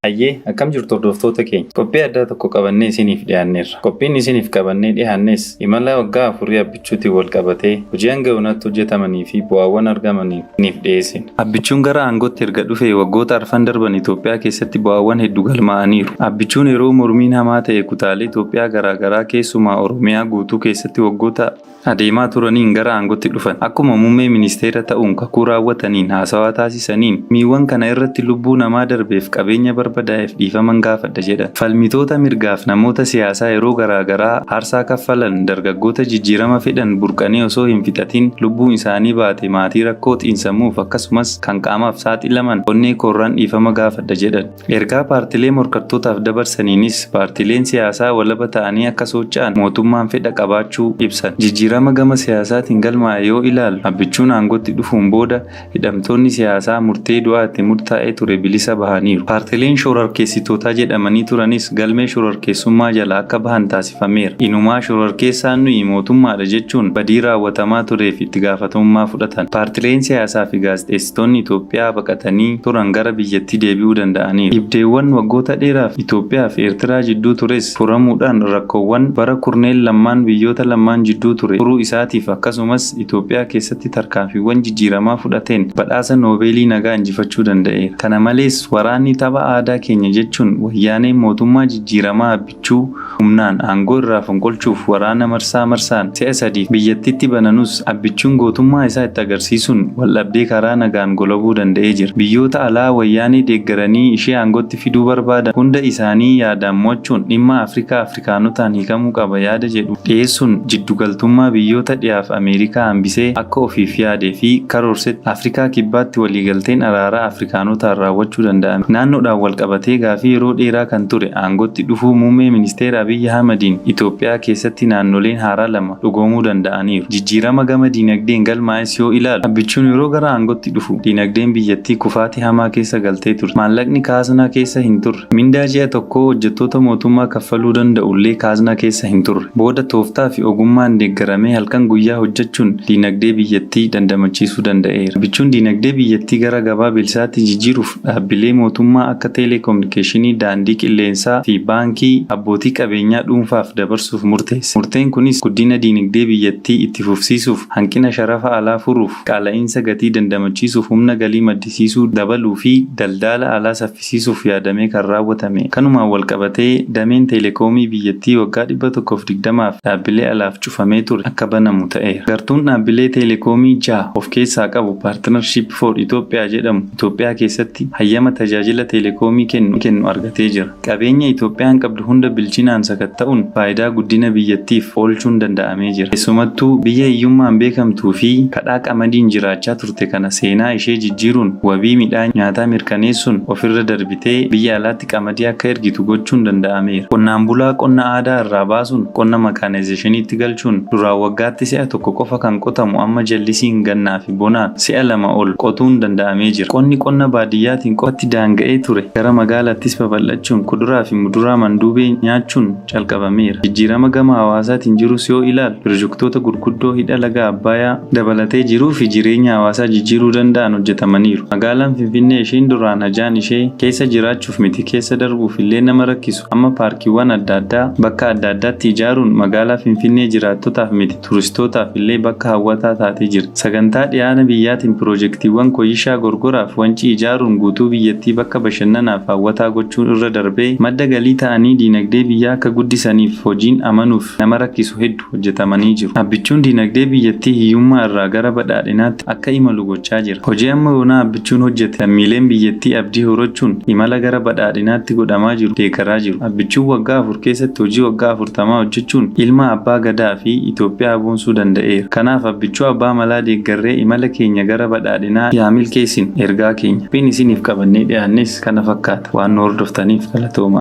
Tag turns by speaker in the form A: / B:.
A: Hayyee, akkam jirtu hordoftoota keenya? Qophii addaa tokko qabannee isiniif dhiyaanneerra. Qophiin isiniif qabannee dhiyaannes imala waggaa 4 Abbichuutiin wal qabatee hojii hanga yoonaatti hojjetamanii fi bu'aawwan argamaniif isiniif dhiyeessina. Abbichuun gara aangootti erga dhufee waggoota arfan darban Itoophiyaa keessatti bu'aawwan hedduu galmaa'aniiru. Abbichuun yeroo mormiin hamaa ta'e kutaalee Itoophiyaa garaa garaa, keessumaa Oromiyaa guutuu keessatti waggoota adeemaa turaniin gara aangootti dhufan. Akkuma muummee ministeera ta'uun kakuu raawwataniin haasawaa taasisaniin, "Mormiiwwan kana irratti lubbuu namaa darbeef, qabeenya barbadaa'eef dhiifaman gaafadha" jedhan. Falmitoota mirgaaf namoota siyaasaa yeroo garaa garaa aarsaa kaffalan, dargaggoota jijjiirama fedhan burqanii osoo hin fixatin lubbuun isaanii baate, maatii rakkoo xiinsammuuf akkasumas kan qaamaaf saaxilaman onnee koorraan dhiifama gaafadha jedhan. Ergaa paartilee morkattootaaf dabarsaniinis paartileen siyaasaa walaba ta'anii akka socho'an mootummaan fedha qabaachuu ibsan. Jijjiirama gama siyaasaatiin galmaa'e yoo ilaallu, Abbichuun aangootti dhufuun booda hidhamtoonni siyaasaa murtee du'aa itti murtaa'ee ture bilisa bahaniiru. Paartileen shororkeessitootaa jedhamanii turanis galmee shororkeessummaa jalaa akka bahan taasifameera. Inumaa shororkeessaan nuyi mootummaadha jechuun badii raawwatamaa tureef itti gaafatamummaa fudhatan. Paartileen siyaasaa fi gaazexeessitoonni Itoophiyaa baqatanii turan gara biyyattii deebi'uu danda'aniiru. Dhibdeewwan waggoota dheeraaf Itoophiyaa fi Eertiraa jidduu tures furamuudhaan rakkoowwan bara kurneen lammaan biyyoota lammaan jidduu ture furuu isaatiif, akkasumas Itoophiyaa keessatti tarkaanfiiwwan jijjiiramaa fudhateen badhaasa Noobeelii nagaa injifachuu danda'eera. Kana malees, waraanni tapha aadaa keenya jechuun Wayyaaneen mootummaa jijjiiramaa Abbichuu humnaan aangoo irraa fonqolchuuf waraana marsaa marsaan si'a sadiif biyyattiitti bananus, Abbichuun gootummaa isaa itti agarsiisuun waldhabdee karaa nagaan golobuu danda'ee jira. Biyyoota alaa Wayyaanee deeggaranii ishee aangootti fiduu barbaadan hunda isaanii yaadaan mo'achuun dhimma Afrikaa Afrikaanotaan hiikamuu qaba yaada jedhu dhiyeessuun jiddugaltummaa biyyoota dhiyaaf Ameerikaa hambisee akka ofiif yaadee fi karoorsetti Afrikaa Kibbaatti waliigalteen araaraa Afrikaanotaan raawwachuu danda'ame. Naannoodhaan walqabatee gaafii yeroo dheeraa kan ture aangootti dhufuu Muummee Ministeera Abiyyi Ahmadiin Itoophiyaa keessatti naannoleen haaraa lama dhugoomuu danda'aniiru. Jijjiirama gama diinagdeen galmaa'es yoo ilaalu, Abbichuun yeroo gara aangootti dhufu diinagdeen biyyattii kufaatii hamaa keessa galtee turte. Maallaqni kaaznaa keessa hin turre. Mindaa ji'a tokkoo hojjettoota mootummaa kaffaluu danda'ullee kaaznaa keessa hin turre. Booda tooftaa fi ogummaan deeggaramee halkan guyyaa hojjechuun diinagdee biyyattii dandamachiisuu danda'eera. Abbichuun diinagdee biyyattii gara gabaa bilisaatti jijjiiruuf dhaabbilee mootummaa akka teeleekominikeeshinii, daandii qilleensaa fi baankii abbootii qabeenyaa dhuunfaaf dabarsuuf murteesse. Murteen kunis guddina diinagdee biyyattii itti fufsiisuuf, hanqina sharafa alaa furuuf, qaala'iinsa gatii dandamachiisuuf, humna galii maddisiisuu dabaluu fi daldala alaa saffisiisuuf yaadamee kan raawwatame. Kanumaan walqabatee dameen teelekoomii biyyattii waggaa 120f dhaabbilee alaaf cufamee ture akka banamu ta'eera. Gartuun dhaabbilee teelekoomii jaha of keessaa qabu Partnership for Ethiopia jedhamu Itoophiyaa keessatti hayyama tajaajila teelekoomii kennu argatee jira. Qabeenya Itoophiyaan qabdu hunda bilchinaan sakatta'uun faayidaa guddina biyyattiif oolchuun danda'amee jira. Keessumattuu biyya hiyyummaan beekamtuu fi kadhaa qamadiin jiraachaa turte kana seenaa ishee jijjiiruun wabii midhaan nyaataa mirkaneessuun ofirra darbitee biyya alaatti qamadii akka ergitu gochuun danda'ameera. Qonnaan bulaa qonna aadaa irraa baasuun qonna makaanaayizeeshiniitti galchuun duraan waggaatti si'a tokko qofa kan qotamu amma jallisiin gannaa fi bonaan si'a lama ol qotuun danda'amee jira. Qonni qonna baadiyyaatiin qofatti daanga'ee ture gara magaalaattis babal'achuun kuduraa fi muduraa manduubee nyaachuun calqabameera. Jijjiirama gama hawaasaatiin jirus yoo ilaalu, pirojektoota gurguddoo hidha laga Abbayaa dabalatee jiruu fi jireenya hawaasaa jijjiiruu danda'an hojjetamaniiru. Magaalaan Finfinnee isheen duraan hajaan ishee keessa jiraachuuf miti keessa darbuuf illee nama rakkisu amma paarkiiwwan adda addaa bakka adda addaatti ijaaruun magaalaa Finfinnee jiraattotaaf miti turistootaaf illee bakka hawwataa taatee jirti. Sagantaa dhiyaana biyyaatiin pirojektiiwwan Koyishaa, Gorgoraaf Wancii ijaaruun guutuu biyyattii bakka bashannanaaf hawwataa gochuun irra darbee madda galii ta'anii diinagdee biyyaa akka guddisaniif hojiin amanuuf nama rakkisu heddu hojjetamanii jiru. Abbichuun diinagdee biyyattii hiyyummaa irraa gara badhaadhinaatti akka imalu gochaa jira. Hojii amma yoonaa Abbichuun hojjete lammiileen biyyattii abdii horachuun imala gara badhaadhinaatti godhamaa jiru deeggaraa jiru. Abbichuun waggaa 4 keessatti hojii waggaa 40 hojjechuun ilma abbaa Gadaa fi Itoophiyaa boonsuu danda'eera. Kanaaf Abbichuu abbaa malaa deeggarree imala keenya gara badhaadhinaa yaa milkeessinu ergaa keenya. Qophiin isiniif qabannee dhiyaannes kana fakkaata. Waan nu hordoftaniif galatoomaa.